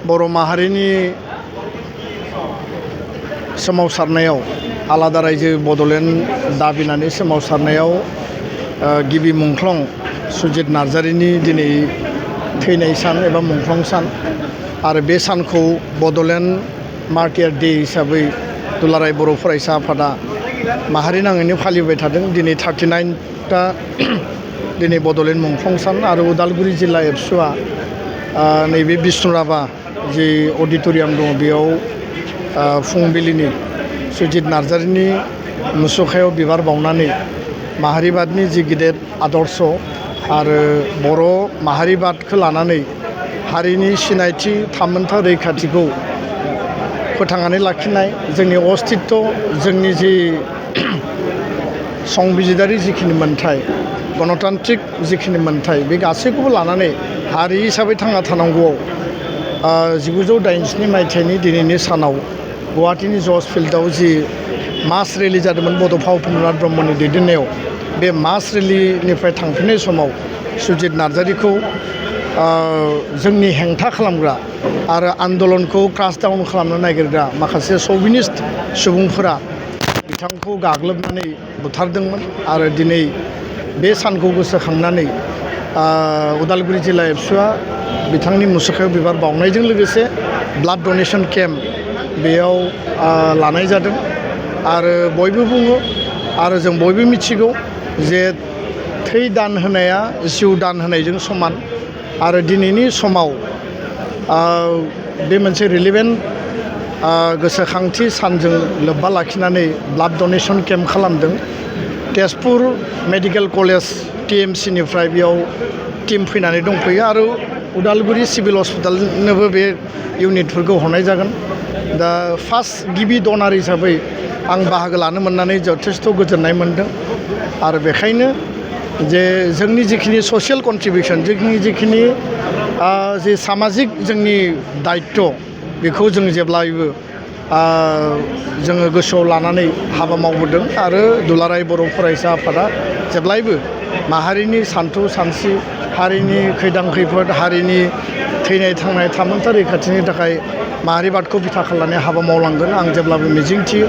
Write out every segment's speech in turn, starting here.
बर' माहारिनि सोमावसारनायाव आलादा रायजो बड'लेण्ड दाबिनानै सोमावसारनायाव गिबि मुंख्लं सुजित नार्जारिनि दिनै थैनाय सान एबा मुंख्लं सान आरो बे सानखौ बड'लेण्ड मार्टियार डे हिसाबै दुलाराय बर' फरायसा आफादा माहारि नाङैनो फालिबाय थादों। दिनै 39टा दिनै बड'लेण्ड मुंख्लं सान आरो उदालगुरि जिल्ला एबसुआ नैबे बिष्णुराभा जि अडिट'रियाम दङ बेयाव फुंबिलिनि सुजित नार्जारिनि मुसुखायाव बिबार बावनानै माहारिबादनि जि गिदिर आदर्श आरो बर' माहारिबादखौ लानानै हारिनि सिनायथि थामोन्था रैखाथिखौ फोथांनानै लाखिनाय जोंनि अस्तित्व जोंनि जि संबिजिदारि जिखिनि मोन्थाय गणतान्त्रिक जिखिनि मोन्थाय बे गासैखौबो लानानै हारि हिसाबै थांना थानांगौआव 1987 मायथाइनि दिनैनि सानाव गुवाहाटीनि जर्ज फिल्डआव जि मास रेलि जादोंमोन बड'फा उपेन्द्रनाथ ब्रह्मनि दैदेननायाव बे मास रेलिनिफ्राय थांफिननाय समाव सुजित नार्जारिखौ जोंनि हेंथा खालामग्रा आरो आन्दलनखौ क्रास डाउन खालामनो नागिरग्रा माखासे शौविनिस्ट सुबुंफोरा बिथांखौ गाग्लोबनानै बुथारदोंमोन आरो दिनै बे सानखौ गोसोखांनानै उदालगुरि जिल्ला एबसुआ बिथांनि मुसुखायाव बिबार बावनायजों लोगोसे ब्लाड डनेशन केम्प बेयाव लानाय जादों आरो बयबो बुङो आरो जों बयबो मिथिगौ जे थै दान होनाया जिउ दान होनायजों समान आरो दिनैनि समाव बे मोनसे रिलेभेन्ट गोसोखांथि सानजों लोब्बा लाखिनानै ब्लाड डनेशन केम्प खालामदों। तेजपुर मेडिकेल कलेज TMCनिफ्राय बेयाव टिम फैनानै दंफैयो आरो उदालगुरि सिभिल हस्पिटालनोबो बे इउनिटफोरखौ हरनाय जागोन। दा फार्स्ट गिबि डनार हिसाबै आं बाहागो लानो मोननानै जथेस्थ' गोजोननाय मोनदों आरो बेखायनो जे जोंनि जिखिनि ससियेल कन्ट्रिबिउसन जिखिनि जे सामाजिक जोंनि दायित्व बेखौ जों जेब्लायबो जोङो गोसोआव लानानै हाबा मावबोदों आरो दुलाराय बर' फरायसा आफादा जेब्लायबो माहारिनि सानथौ सानस्रि हारिनि खैदां खैफोद हारिनि थैनाय थांनाय थामोन्था रैखाथिनि थाखाय माहारिबादखौ बिथा खालामनानै हाबा मावलांगोन आं जेब्लाबो मिजिंथियो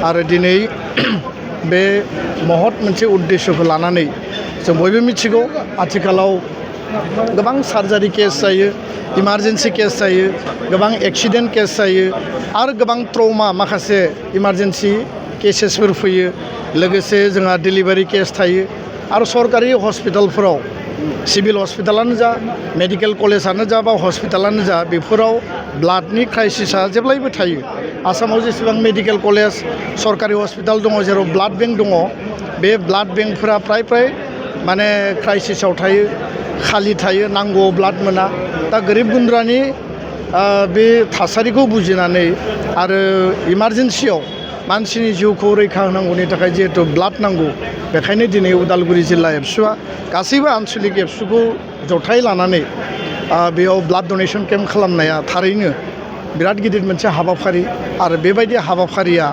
आरो दिनै बे महत मोनसे उद्देश्यखौ लानानै जों बयबो मिथिगौ आथिखालाव गोबां सार्जारि केस जायो इमारजेन्सि केस जायो गोबां एक्सिडेन्ट केस जायो आरो गोबां ट्रमा माखासे इमारजेन्सि केसेसफोर फैयो लोगोसे जोंहा डिलिभारि केस थायो आरो सरकारि हस्पिटालफोराव सिभिल हस्पिटालानो जा मेडिकेल कलेजानो जा बा हस्पिटालानो जा बेफोराव ब्लाडनि क्राइसिसआ जेब्लायबो थायो। आसामाव जेसेबां मेडिकेल कलेज सरकारि हस्पिटाल दङ जेराव ब्लाड बेंक दङ बे ब्लाड बेंकफोरा फ्राय माने क्राइसिसआव थायो खालि थायो नांगौआव ब्लाड मोना। दा गोरिब गुन्द्रानि बे थासारिखौ बुजिनानै आरो इमारजेन्सियाव मानसिनि जिउखौ रैखा होनांगौनि थाखाय जिहेतु ब्लाड नांगौ बेखायनो दिनै उदालगुरि जिल्ला एबसुआ गासैबो आनसलिक एबसुखौ जथाय लानानै बेयाव ब्लाड डनेशन केम्प खालामनाया थारैनो बिराद गिदिर मोनसे हाबाफारि आरो बेबायदि हाबाफारिया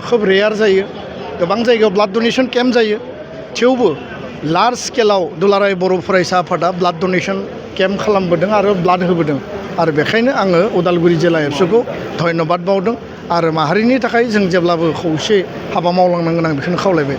खोब रेयार जायो। गोबां जायगायाव ब्लाड डनेशन केम्प जायो थेवबो लार्ज स्केलाव दुलाराय बर' फरायसा आफादा ब्लाड डनेशन केम्प खालामबोदों आरो ब्लाड होबोदों आरो बेखायनो आङो उदालगुरि जिल्ला एबसुखौ धन्यबाद बावदों आरो माहारिनि थाखाय जों जेब्लाबो खौसे हाबा मावलांनांगोन आं बेखौनो खावलायबाय।